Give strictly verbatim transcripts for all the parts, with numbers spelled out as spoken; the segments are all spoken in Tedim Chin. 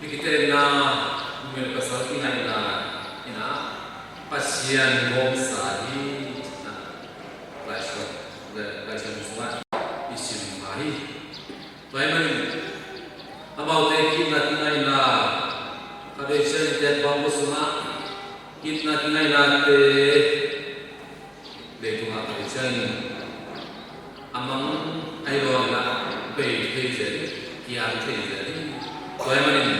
Kitenna, numei pasal kingaihna in ah Pasian gawmsa hi, ci-in ah Laisiangtho, Laisiangtho sungah i sim mah hi. Tua ahih manin amaute ki-itna kingaihna, khatvei ciangin i teek bang khua sungah ki-itna kingaihnate leitungah khatvei ciangin a mang ahi lo-in ah bei thei zel hi, kiang thei zel hi. Tua ahih manin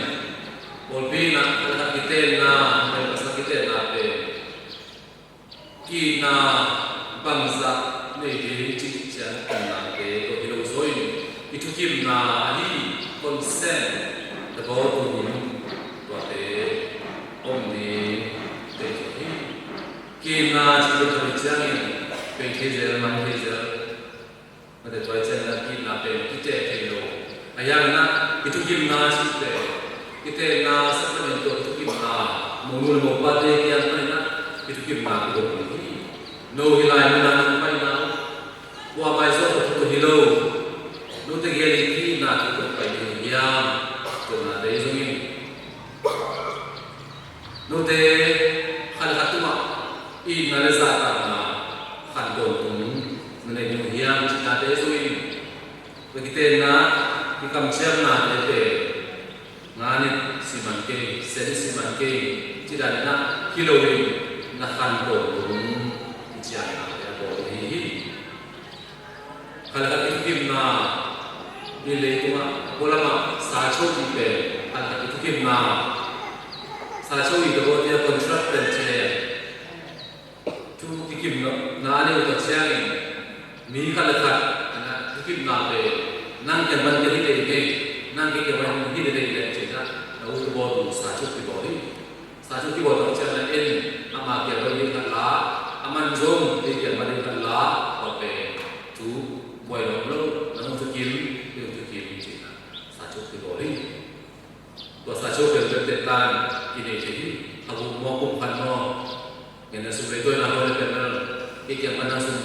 pawlpi in ah khat le khat kitenna, numei pasal kitenna pen ki-itna bangzah nei ding cih ciang kitanna te tawh hi lo zaw-in i thukimna ahi consent, tabawtu in tuate om ding tei zaw hi. Ki-itna cih pen khatvei ciangin bei thei zel, mang thei zel, mate, tua ciangin ah ki-itna pen kiteek thei lo. Ahi hangin ah i thukimna cih pen kitenna sacrament tawh i thukimna, monu le mopate kiang panin ah i thukimna kidong hi. No hih lai munah nong paina uh, kuamah i zawh tawh hi lo. Note gel in ki-itna tawh pai ding hiam, ci-in ah dei zongin, note khat le khat tungah itna le zahtakna khan tawntung na nei ding uh hiam, ci-in ah dei zongin, tua kitenna, kikamciamnate pen nga ni siman kei, sia ni siman kei, ci dan in ah hi lo-in na khan tawntung i cianna te a bawl hi hi. Khat le khat i thukimna, i leitungah a pualamah sa cho i pen khat le khat i thukimna, sa cho i, tabawte a contract pen ci leng, thu kikimna a nei uh tak ciangin mi khat le khat in ah thukimna pen nang kiang pan ka hi lel hi, nang kiang pan hi lel hi leh ci-in ah na u tabawtu sa cho kibawl hi. Sa cho kibawl tak ciang na en, ama kiang pan ding khat la, aman zong ei kiang pan ding khat la, tua pen thu buai lo, nang thukim, kei thukim ci-in ah sa cho kibawl hi. Tua sa cho pen pen tetan kinei thei hi. Kha guk maw, kum khat maw, ngen na sum leitawi na hawile pen ei kiang pan nang sum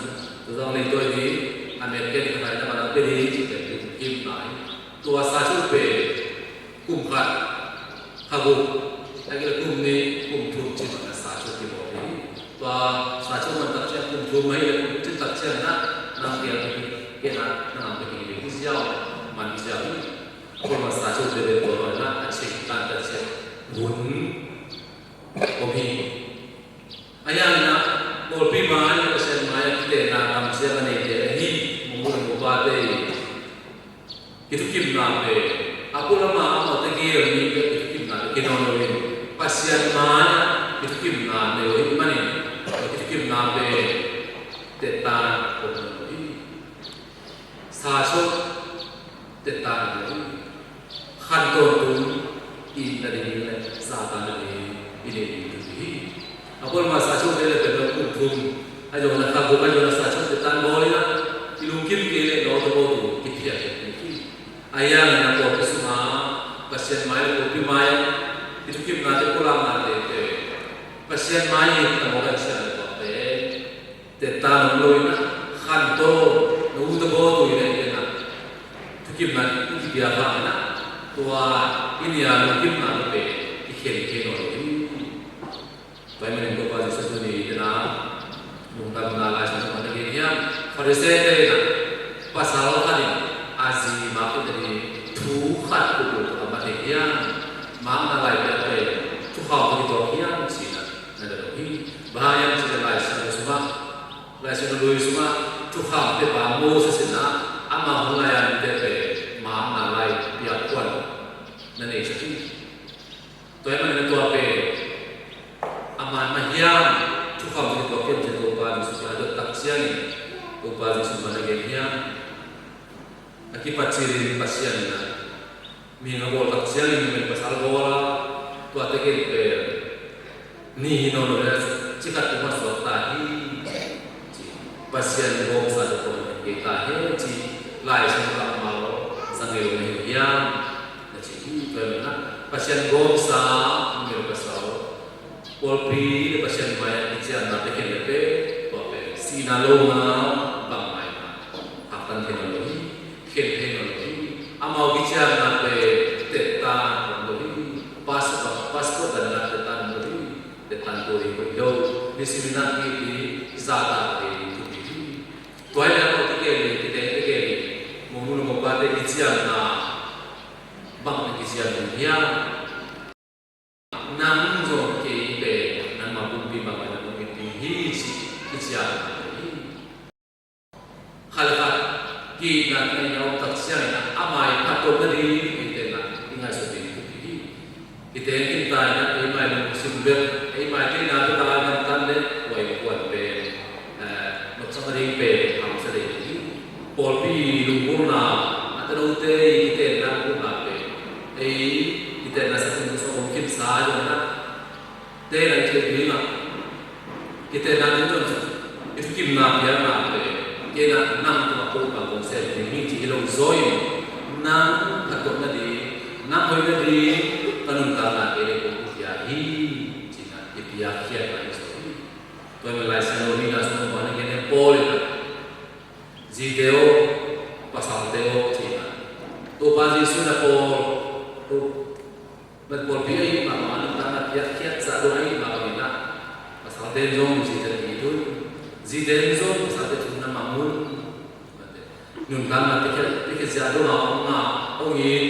tua zong leitawi ding, a met pen khat lai na man a pia ding ci pen thukim lai. Tua sa cho pen kum khat, kha guk, ahih kei leh kum nih, kum thum ci-in ah sa cho kibawl hi. Tua sa cho man tak ciang kum thum ahih leh kum thum tak ciang in ah nang kiang, kei in ah nang an pia hi ding hi ziau, man hi ziau hi. A kuamah sa cho te pen tua in ah a cing tan tak ciang hun om hi. Ahi hangin ah pawlpi mai-ah, Pasian mai-ah kitenna kamciam a neite ahi momu le mopate i kithukimna pen a pualamah amaute gel ni kithukimna pen kinawn lo-in Pasian mai-ah kithukimna nei uh ahih manin tua kithukimna pen tetan om lo hi. Sa cho tetan om lo hi. Khan tawntung i na ding le zahtakna ding i nei ding hi. A pualamah sa cho te le pen lo kum thum, a zong na kha guk, a zong na sa cho tetan bawl in ah i lungkim kei leh no tabawtu kiphiat hi. Ahi hangin ah pawlpi sungah Pasian mai le pawlpi mai-ah i thukimnate, pulaknate pen Pasian mai-in a mawk a, i siam le pawlpi tetan om lo-in ah khan tawn, no u tabawtu i neih in ah thukimna i kipia hangin ah tua i nia lungkimna pen i khen thei nawn lo hi. Tua ahih manin Topa Jesuh tuni-in ah lungdamna Laisiangtho sungah na gen hiam? Farisaite in ah pasal khat in a zi mak in ah thu khat kul kul a mat hi hiam? Makna lai piak pen thukham tawh kituak hiam ci-in ah na dot uh hi. Bang hang hiam cih leh Laisiangtho sungah, Laisiangtho lui sungah thukhamte pa Moses in ah ama hun lai-a mite pen makna lai piak khuan na neihsak hi. Tua ahih manin tua pen a man mah hiam, thukham tawh kituak hiam cih Topa Jesuh kiang a dot tak ciangin Topa Jesuh bang na gen hiam? A kipat cil in Pasian in ah mihing a bawl tak ciangin numei pasal bawl a, tuate gel pen ni hi nawn lo leh ci khat peuhmah suak ta hi, ci. Pasian gawmsa tawh kong khen kei ta hen, ci. Laisiangtho lamah za ngei lo na hi hiam, na ci hi. Tua ahih manin ah Pasian gawmsa numei pasal, pawlpi le Pasian mai-ah kiciamna pia khin leh pen tua pen sihna lo-in ah bangmah in ah haktan thei nawn lo hi, khen thei nawn lo hi. Amau kiciamna pen tetan om lo hi. Tua hi hoih lo, nisim in ah hih i zahtak ding thupi hi. Tua hi leh a tawh kikei le kiteng kikei le, monu le mopate i ciamna bang na kiciam ding hiam? Nang zong kei pen nangma pumpi bang na pumpi ding hi ci i ciamna hi. Khat le khat ki-itna, ki-itna om tak ciangin ah a mai phattuam nading eite in ah i ngaihsut ding thupi hi. Kiteng kinta in ah eimai lungsim bek, eimai teina bek a gamtat leh tua innkuan pen, eh, nopsak nading pen hamsa ding hi. Pawlpi lunggulhna, a tanote i kitenna lunggulhna pen ei kitenna sak ding sawm om kimsa zong in ah te lai thei ding a, kitenna ding zong i thukimna piakna pen kei in ah nang tungah ko bang kong sem ding hi ci hi lo zaw in, nang phattuam nading, nang hoih nading ka nuntakna kei le kong pia hi ci-in ah i piakkhiatna hi zaw hi. Tua hi man Lai Siangtho nihna sung bang na gen hiam? Paul in ah zite aw, pasalte aw ci-in ah, Topa Jesu in ah Paul, Paul, Pawlpi ahih mah bangin a nuntakna piakkhiat zah dong ahih mah bangin ah, pasalte in zong zite na it un, zite in zong pasalte thu na mang un. Nuntakna piakkhiat, piakkhiat zah dong a om a, hong it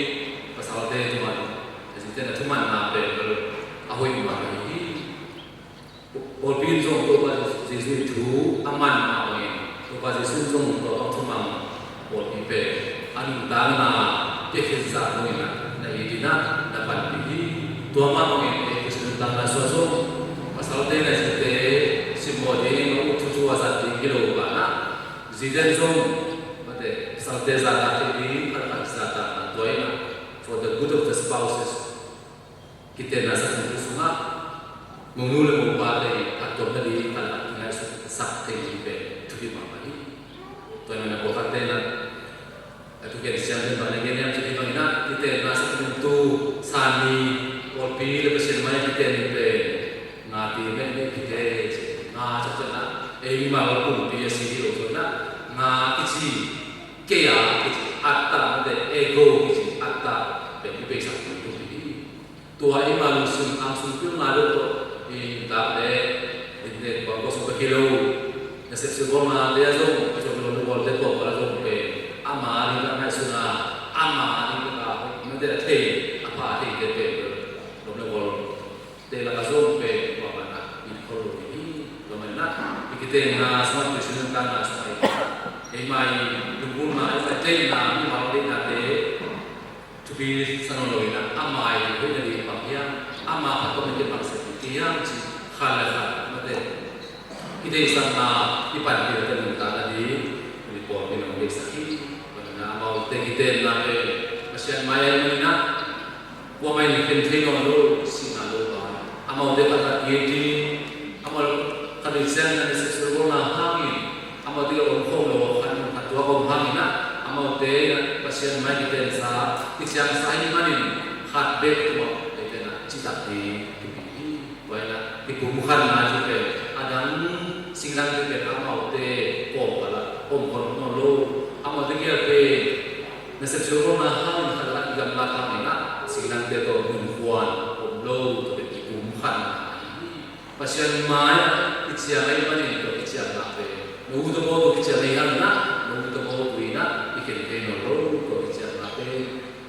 pasalte tungah zite na thumanna pen a hoih mah ahi hi. Pawlpi in zong Topa Jesuh thu a man mah bangin, Topa Jesuh in zong tua bang thumang pawlpi pen a nuntakna piakkhiat zah dongin ah na it in ah na panpih hi. Tua mah bangin ei Khristian nuntakna sungah zong pasalte in ah zite simmawh ding, a ut thuthu a zat ding hi lo banah, zite in zong, mate, pasalte zahtak thei ding, khat le khat zahtakna tua in ah, for the good of the spouses. Kitenna sak ding sungah monu le mopate i phattuam nading khat le khat kingaihsut sak thei ding pen thupi mahmah hi. Tua hi man a pawlkhatte in ah a thugen siam pen bang na gen hiam cih bangin ah, kitenna sak ding tu sanni pawlpi le Pasian mai kiten pen nga ti meh meh kite ci. Nga cih ciang ah ei mimal pumpi a si hi lo, tua in ah nga kici, kei a kici, atta, mate, ego kici, atta pen i beisak ding thupi hi. Tua eima lungsim angsung pilna deuh tawh i nuntak le i nek bang kua sung bek hi lo, nasep silbawlnate ah zong, i zong lo na gualte kua gual ah zong pen ama ding bek a ngaihsun a, ama ding bek a hoih mate a thei, a pha a theite pen lom le gualte lakah zong pen tua banah i khol lo ding hi. Tua banah i kitenna sungah, Khristian nuntakna sungah eima i lunggulhna, eima i deihna, mimal deihnate thupi sa nawn lo in ah, ama i hoih nading bang hiam, ama phattuam nading bang sep ding hiam cih khat le khat, mate, i deihsakna, i panpihna, i nuntakna ding i pawlpi in hong deihsak hi. Tua hi in ah amaute kitenna pen Pasian mai ahih manin ah kuamah in khen thei nawn lo, sihna lo a, amaute khat khat kir ding, amau khat in siangtho in sexual hangin, amaute le om khawm lo, khat in khat tuak om hangin ah, amaute in ah Pasian mai kitensa, kiciamsa ahih manin khat bek tuak, eite in ah citak ding thupi hi. Tua in ah kipumkhatna cih pen, a dang singdang cih pen amaute kawmkal ah om khawm nawn lo, amaute kiang pen nasep suakna hangin khat le khat kigamla hangin ah singdangte tawh nunhuan om lo, tua pen kipumkhatna ahi hi. Pasian mai ah kiciam ahih manin tua kiciamna pen, na ut a bawl tua kiciam ahih hangin ah, na ut a bawl tua in ah i khen thei nawn lo, tua kiciamna pen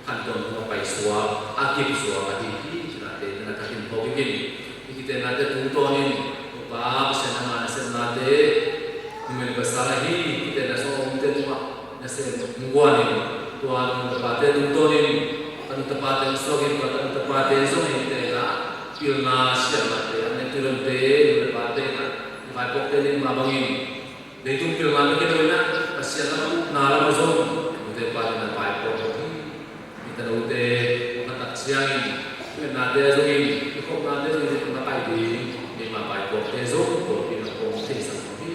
khantawn tungah paisuak, a kipsuak ahi hi. Cinate tena ka hin phawk in, i kitennate tungtawnin Topa Pasian ama nasepnate, numei le pasal ahi kitenna sungah omte tungah nasem hong guanin, tua nu le pate tungtawnin, tanu tapate hong suakin, tua tanu tapate zong eite in ah pilna siamnate, an ne tuironte, nu le pate in ah i vaipuakte nih mah bangin leitung pilna bek hi lo in ah, Pasian lam ah, upna lam ah zong nute pate in ah vaipuak lo hi. I tanote hong khantak ciangin, i etnate zongin, i khopnate zongin, i makaih ding, eima vaipuakte zong pawlpi in ah hong theisak lo hi.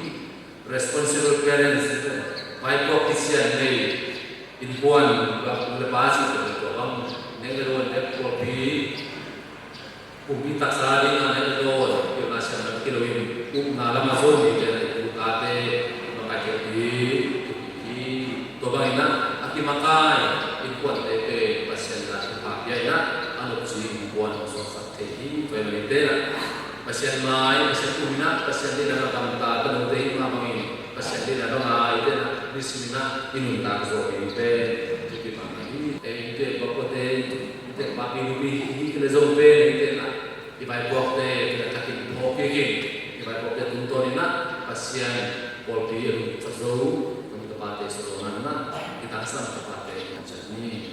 Responsible parents, vaipuak kician nei, innkuan, nu le pa cih pen tua bang, nek le dawn, nek pawlpi, pumpi taksa ding a nek le dawn, pilna siam lam hi lo in, upna lam ah zong mite in ah i pu tate i makaih kei ding thupi hi. Tua bangin ah a kimakai innkuante pen Pasian in ah thupha pia in ah, a nopci innkuan hong suaksak thei hi. Tua hi mite in ah Pasian mai, Pasian um in ah, Pasian deihna bang gamta ka note i hih mah bangin Pasian deihna bang a eite in ah nisim in ah i nuntak zawh ding pen thupi mahmah hi. Eite papinupi, eite papinupi i hih leh zong pen eite in ah i vaipuakte pen a thakin phawk kik in, i vaipuakte tungtawn in ah Pasian pawlpi a lungkhat zo, ka nu ka pate Solomon in ah i tangsam ka pate i ciat ni.